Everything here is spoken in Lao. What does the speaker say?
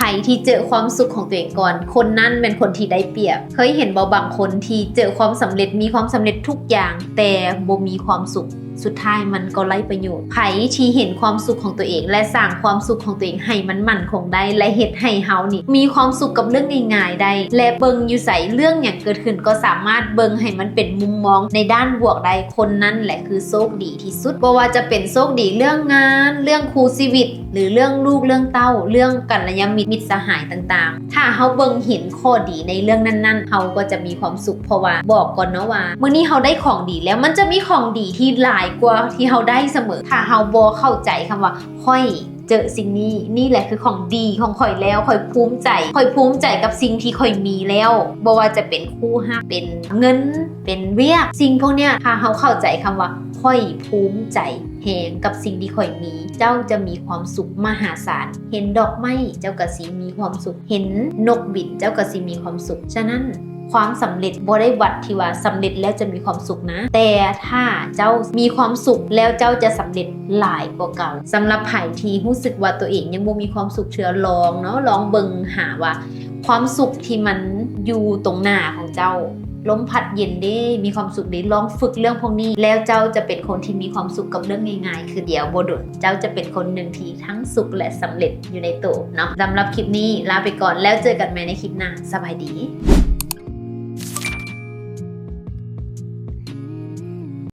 ໃຜທີ່ເຈີຄວາມສຸກຂອງຕົວເອງກ່ອນ ຄົນນັ້ນແມ່ນຄົນທີ່ໄດ້ປຽບ. ເຄີຍເຫັນບໍ່ ບາງຄົນທີ່ເຈີຄວາມສຳເລັດ ມີຄວາມສຳເລັດທຸກຢ່າງ ແຕ່ບໍ່ມີຄວາມສຸກ ສຸດທ້າຍມັນກໍໄຮ້ປະໂຫຍດ. ໃຜທີ່ເຫັນຄວາມສຸກຂອງຕົວເອງ ແລະ ສ້າງຄວາມສຸກຂອງຕົວເອງໃຫ້ມັນໝັ້ນຄົງໄດ້ ແລະ ເຮັດໃຫ້ເຮົານີ້ມີຄວາມສຸກກັບເລື່ອງງ່າຍໆໄດ້ ແລະ ເບິ່ງຢູ່ໃສ ເລື່ອງຫຍັງເກີດຂຶ້ນກໍສາມາດເບິ່ງໃຫ້ມັນເປັນມຸມມອງໃນດ້ານບວກໄດ້ ຄົນນັ້ນແຫຼະຄືໂຊກດີທີ່ສຸດ. ບໍ່ວ່າຈະເປັນໂຊກດີເລື່ອງງານ ເລື່ອງຄູ່ຊີວິດ ຫຼື ເລື່ອງລູກເລື່ອງເຕົ້າ ເລື່ອງກັນລະຍາມິດ ມິດສະຫາຍຕ່າງໆ ຖ້າເຮົາເບິ່ງເຫັນຂໍ້ດີໃນເລື່ອງນັ້ນໆ ເຮົາກໍຈະມີຄວາມສຸກ. ເພາະວ່າບອກກ່ອນເນາະວ່າ ມື້ນີ້ເຮົາໄດ້ຂອງດີແລ້ວ ມັນຈະມີຂອງດີທີ່ຫຼາຍກວ່າທີ່ເຮົາໄດ້ສະເໝີ. ຖ້າເຮົາບໍ່ເຂົ້າໃຈຄຳວ່າ ຂ້ອຍເຈີສິ່ງນີ້ ນີ້ແຫຼະຄືຂອງດີຂອງຂ້ອຍແລ້ວ ຂ້ອຍພູມໃຈ ຂ້ອຍພູມໃຈກັບສິ່ງທີ່ຂ້ອຍມີແລ້ວ. ບໍ່ວ່າຈະເປັນຄູ່ຮັກ ເປັນເງິນ ເປັນວຽກ ສິ່ງພວກເນີ້ຍ ຖ້າເຮົາເຂົ້າໃຈຄຳວ່າ ຂ້ອຍພູມໃຈແຮງກັບສິ່ງທີ່ຂ້ອຍມີ ເຈົ້າຈະມີຄວາມສຸກມະຫາສານ. ເຫັນດອກໄມ້ ເຈົ້າກະຊິມີຄວາມສຸກ ເຫັນນົກບິນ ເຈົ້າກະຊິມີຄວາມສຸກ. ສະນັ້ນ ຄວາມສຳເລັດບໍ່ໄດ້ວັດທີ່ວ່າສຳເລັດແລ້ວຈະມີຄວາມສຸກນະ ແຕ່ຖ້າເຈົ້າມີຄວາມສຸກແລ້ວ ເຈົ້າຈະສຳເລັດຫຼາຍກວ່າເກົ່າ. ສຳລັບໃຜທີ່ຮູ້ສຶກວ່າຕົວເອງຍັງບໍ່ມີຄວາມສຸກເທື່ອ ລອງເນາະ ລອງເບິ່ງຫາວ່າ ຄວາມສຸກທີ່ມັນຢູ່ຕົງໜ້າຂອງເຈົ້າ ລົມພັດເຢັນເດ້ ມີຄວາມສຸກເດ້. ລອງຝຶກເລື່ອງພວກນີ້ ແລ້ວເຈົ້າຈະເປັນຄົນທີ່ມີຄວາມສຸກກັບເລື່ອງງ່າຍໆ ຄືດຽວບໍ່ດົນ ເຈົ້າຈະເປັນຄົນໜຶ່ງທີ່ທັງສຸກ ແລະ ສຳເລັດຢູ່ໃນໂຕເນາະ. ສຳລັບຄລິບນີ້ລາໄປກ່ອນ ແລ້ວເຈີກັນໃໝ່ໃນຄລິບໜ້າ. ສະບາຍດີ.